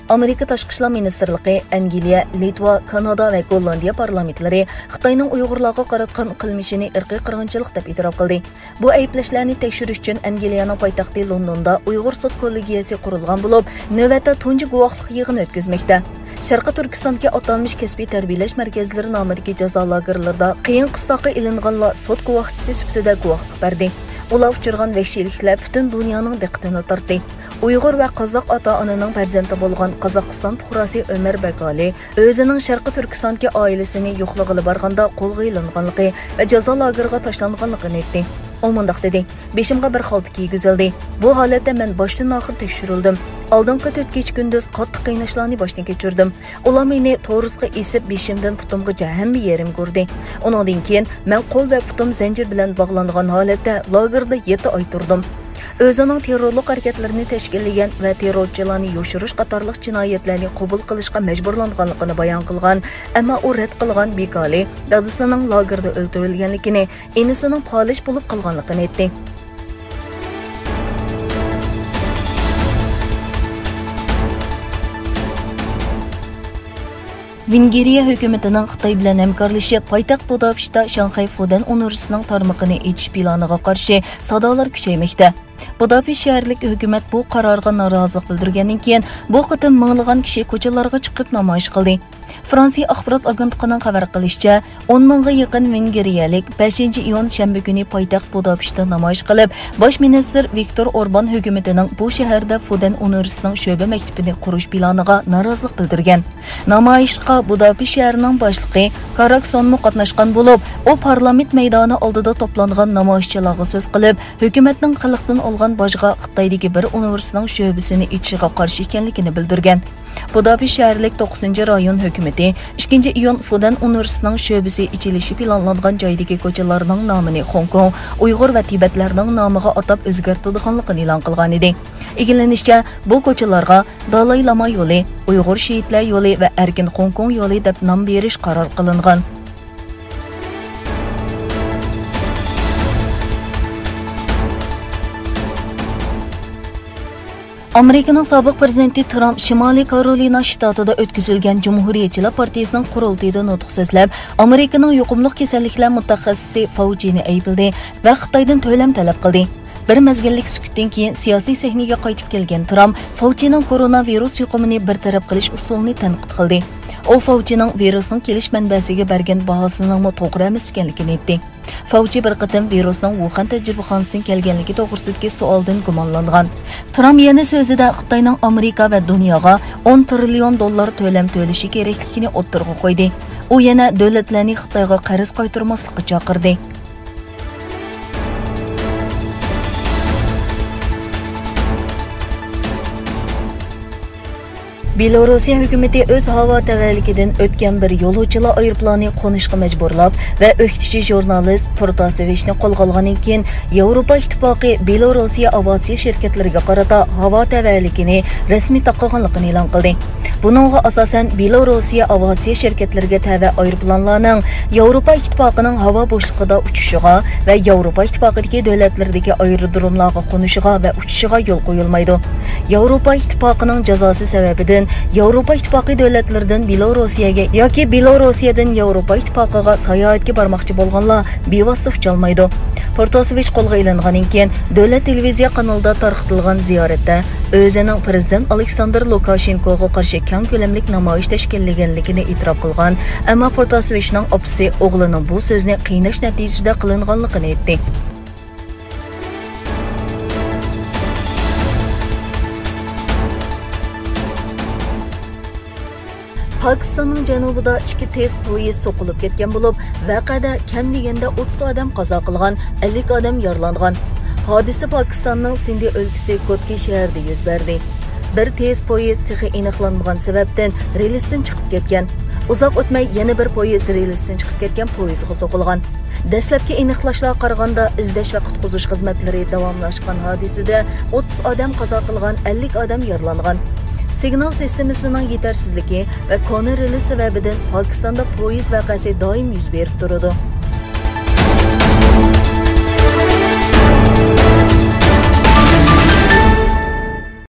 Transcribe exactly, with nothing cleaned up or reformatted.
ئامېرىكا تاشقى ئىشلار مىنىستىرلىقى ئەنگلىيە، لىتۋا، كانادا ۋە گوللاندىيە پارلامېنتلىرى خىتاينىڭ ئۇيغۇرلارغا قاراتقان قىلمىشىنى ئىرقىي قىرغىنچىلىق دەپ ئېتىراپ قىلدى. بۇ ئەيىبلەشلەرنى تەكشۈرۈش ئۈچۈن ئەنگلىيەنىڭ پايتەختى لوندوندا ئۇيغۇر سوت كوللېگىيەسى قۇرۇلغان بولۇپ، نۆۋەتتە تۇنجى گۇۋاھلىق يىغىنى ئۆتكۈزمەكتە. شەرقىي تۈركىستاندىكى ئاتالمىش كەسپىي تەربىيەلەش مەركەزلىرى نامىدىكى جازا لاگېرلىرىدا قىيىن قىستاققا ئېلىنغانلار سوت گۇۋاھچىسى سۈپىتىدە گۇۋاھلىق بەردى. ئۇلار ئۇچرىغان ۋەھشىيلىكلەر پۈتۈن دۇنيانىڭ دىققىتىنى تارتتى. ئۇيغۇر ۋە قازاق ئاتا-ئانىنىڭ پەرزەنتى بولغان قازاقىستان پۇقراسى ئۆمەر بەكالى ئۆزىنىڭ شەرقىي تۈركىستاندىكى ئائىلىسىنى يوقلىغىلى بارغاندا قولغا ئېلىنغانلىقى ۋە جازا لاگېرىغا تاشلانغانلىقىنى ئېيتتى. ئۇ مۇنداق دېدى، بېشىمغا بىر خالتا كىيگۈزۈلدى. بۇ ھالەتتە مەن باشتىن ئاخىر تەكشۈرۈلدۈم. ئالدىنقى تۆت كېچە كۈندۈز قاتتىق قىيناشلارنى باشتىن كەچۈردۈم. ئۇلار مېنى تورۇسقا ئېسىپ، بېشىمدىن پۇتۇمغىچە ھەممە يېرىمگە ئۇردى. ئۇنىڭدىن كېيىن مەن قول ۋە پۇتۇم زەنجىر بىلەن باغلانغان ھالەتتە لاگېردا يەتتە ئاي تۇردۇم. ئۆزىنىڭ تېررورلۇق ھەرىكەتلىرىنى تەشكىللىگەن ۋە تېررورچىلارنى يوشۇرۇش قاتارلىق جىنايەتلەرنى قوبۇل قىلىشقا مەجبۇرلانغانلىقىنى بايان قىلغان، ئەمما ئۇ رەت قىلغان بىكالى دادىسىنىڭ لاگېردا ئۆلتۈرۈلگەنلىكىنى، ئىنىسىنىڭ پالىچ بولۇپ قالغانلىقىنى ئېيتتى. ۋېنگىرىيە ھۆكۈمىتىنىڭ خىتاي بىلەن ھەمكارلىشىپ، پايتەخت بۇداپېشتتا شاڭخەي فۇدەن ئۇنىۋېرسىتېتىنىڭ تارمىقىنى ئېچىش پىلانىغا قارشى سادالار كۈچەيمەكتە. بۇداپېشت شەھەرلىك ھۆكۈمەت بۇ قارارغا نارازىلىق بىلدۈرگەندىن كېيىن، بۇ قېتىم مىڭلىغان كىشى كوچىلارغا چىقىپ نامايىش قىلدى. فرانسىيە ئاخبارات ئاگېنتلىقىنىڭ خەۋەر قىلىشىچە، ئون مىڭغا يېقىن ۋېنگىرىيەلىك بەشىنچى ئىيۇن شەنبە كۈنى پايتەخت بۇداپېشتتا نامايىش قىلىپ، باش مىنىستىر ۋىكتور ئوربان ھۆكۈمىتىنىڭ بۇ شەھەردە فۇدەن ئۇنىۋېرسىتېتىنىڭ شۆبە مەكتىپىنى قۇرۇش پىلانىغا نارازىلىق بىلدۈرگەن. نامايىشقا بۇداپېشت شەھىرىنىڭ باشلىقى كاراكسونمۇ قاتناشقان بولۇپ، ئۇ پارلامېنت مەيدانى ئالدىدا توپلانغان نامايىشچىلارغا سۆز قىلىپ، ھۆكۈمەتنىڭ خەلقتىن ئالغان باجغا خىتايدىكى بىر ئۇنىۋېرسىتېتنىڭ شۆبىسىنى ئېچىشىغا قارشى ئىكەنلىكىنى بىلدۈرگەن. بۇداپېشت شەھەرلىك توققۇزىنچى رايون ھۆكۈمىتى ئىككىنچى ئىيۇن فۇدەن ئۇنىۋېرسىتېتىنىڭ شۆبىسى ئېچىلىشى پىلانلانغان جايدىكى كوچىلارنىڭ نامىنى خوڭكوڭ، ئۇيغۇر ۋە تىبەتلەرنىڭ نامىغا ئاتاپ ئۆزگەرتىدىغانلىقىنى ئېلان قىلغانىدى. ئىگىلىنىشىچە، بۇ كوچىلارغا دالاي لاما يولى، ئۇيغۇر شېھىتلەر يولى ۋە ئەركىن خوڭكوڭ يولى دەپ نام بېرىش قارار قىلىنغان. ئامېرىكىنىڭ سابىق پىرېزىدېنتى ترامپ شىمالىي كارولىنا شتاتىدا ئۆتكۈزۈلگەن جۇمھۇرىيەتچىلەر پارتىيىسىنىڭ قۇرۇلتىيىدا نۇتۇق سۆزلەپ، ئامېرىكىنىڭ يۇقۇملۇق كېسەللىكلەر مۇتەخەسسىسى فاۋچىنى ئەيىبلىدى ۋە خىتايدىن تۆلەم تەلەپ قىلدى. بىر مەزگىللىك سۈكۈتتىن كېيىن سىياسىي سەھنىگە قايتىپ كەلگەن ترامپ فاۋچىنىڭ كورونا ۋىرۇس يۇقۇمىنى بىر تەرەپ قىلىش ئۇسۇلىنى تەنقىد قىلدى. ئۇ فاۋچىنىڭ ۋىرۇسنىڭ كېلىش مەنبەسىگە بەرگەن باھاسىنىڭمۇ توغرا ئەمەس ئىكەنلىكىنى ئېيتتى. فاۋچى بىر قېتىم ۋىرۇسنىڭ ۋۇخەن تەجرىبىخانىسىدىن كەلگەنلىكى توغرىسىدىكى سوئالدىن گۇمانلانغان. ترامپ يەنە سۆزىدە خىتاينىڭ ئامېرىكا ۋە دۇنياغا ئون تىرىليون دوللار تۆلەم تۆلىشى كېرەكلىكىنى ئوتتۇرىغا قويدى. ئۇ يەنە دۆلەتلەرنى خىتايغا قەرز قايتۇرماسلىققا چاقىردى. بېلورۇسىيە ھۆكۈمىتى ئۆز ھاۋا تەۋەلىكىدىن ئۆتكەن بىر يولۇچىلار ئايروپىلانى قونۇشقا مەجبۇرلاپ ۋە ئۆكتىچى ژۇرنالىست پروتاسېۋىچنى قولغا ئالغاندىن كېيىن، ياۋروپا ئىتتىپاقى بېلورۇسىيە ئاۋىئاتسىيە شىركەتلىرىگە قارىتا ھاۋا تەۋەلىكىنى رەسمىي تاقىغانلىقىنى ئېلان قىلدى. بۇنىڭغا ئاساسەن، بېلورۇسىيە ئاۋىئاتسىيە شىركەتلىرىگە تەۋە ئايروپىلانلارنىڭ ياۋروپا ئىتتىپاقىنىڭ ھاۋا بوشلۇقىدا ئۇچۇشىغا ۋە ياۋروپا ئىتتىپاقىدىكى دۆلەتلەردىكى ئايرودروملارغا قونۇشىغا ۋە ئۇچۇشىغا يول قويۇلمايدۇ. ياۋروپا ئىتتىپاقىنىڭ جازاسى سەۋەبىدىن ياۋروپا ئىتتىپاقى دۆلەتلىرىدىن بېلورۇسىيەگە ياكى بېلورۇسىيەدىن ياۋروپا ئىتتىپاقىغا ساياھەتكە بارماقچى بولغانلار بىۋاسىتە ئۇچالمايدۇ. پروتاسېۋىچ قولغا ئېلىنغاندىن كېيىن، دۆلەت تېلېۋىزىيە قانىلىدا تارقىتىلغان زىيارەتتە ئۆزىنىڭ پىرېزىدېنت ئالېكساندىر لۇكاشېنكوغا قارشى كەڭ كۆلەملىك نامايىش تەشكىللىگەنلىكىنى ئېتىراپ قىلغان، ئەمما پروتاسېۋىچنىڭ ئاپىسى ئوغلىنىڭ بۇ سۆزنى قىيناش نەتىجىسىدە قىلىنغانلىقىنى ئېيتتى. پاكىستاننىڭ جەنۇبىدا ئىككى تېز پويىز سوقۇلۇپ كەتكەن بولۇپ، ۋەقەدە كەم دېگەندە ئوتتۇز ئادەم قازا قىلغان، ئەللىك ئادەم يارىلانغان. ھادىسە پاكىستاننىڭ سىندى ئۆلكىسى كوتكى شەھىرىدە يۈز بەردى. بىر تېز پويىز تېخى ئېنىقلانمىغان سەۋەبتىن رېلىستىن چىقىپ كەتكەن. ئۇزاق ئۆتمەي يەنە بىر پويىز رېلىستىن چىقىپ كەتكەن پويىزغا سوقۇلغان. دەسلەپكى ئېنىقلاشلارغا قارىغاندا، ئىزدەش ۋە قۇتقۇزۇش خىزمەتلىرى داۋاملاشقان ھادىسىدە ئوتتۇز ئادەم قازا قىلغان، ئەللىك ئادەم يارىلانغان. سىگنال سىستېمىسىنىڭ يېتەرسىزلىكى ۋە كونا رېلىس سەۋەبىدىن پاكىستاندا پويىز ۋەقەسى دائىم يۈز بېرىپ تۇرىدۇ.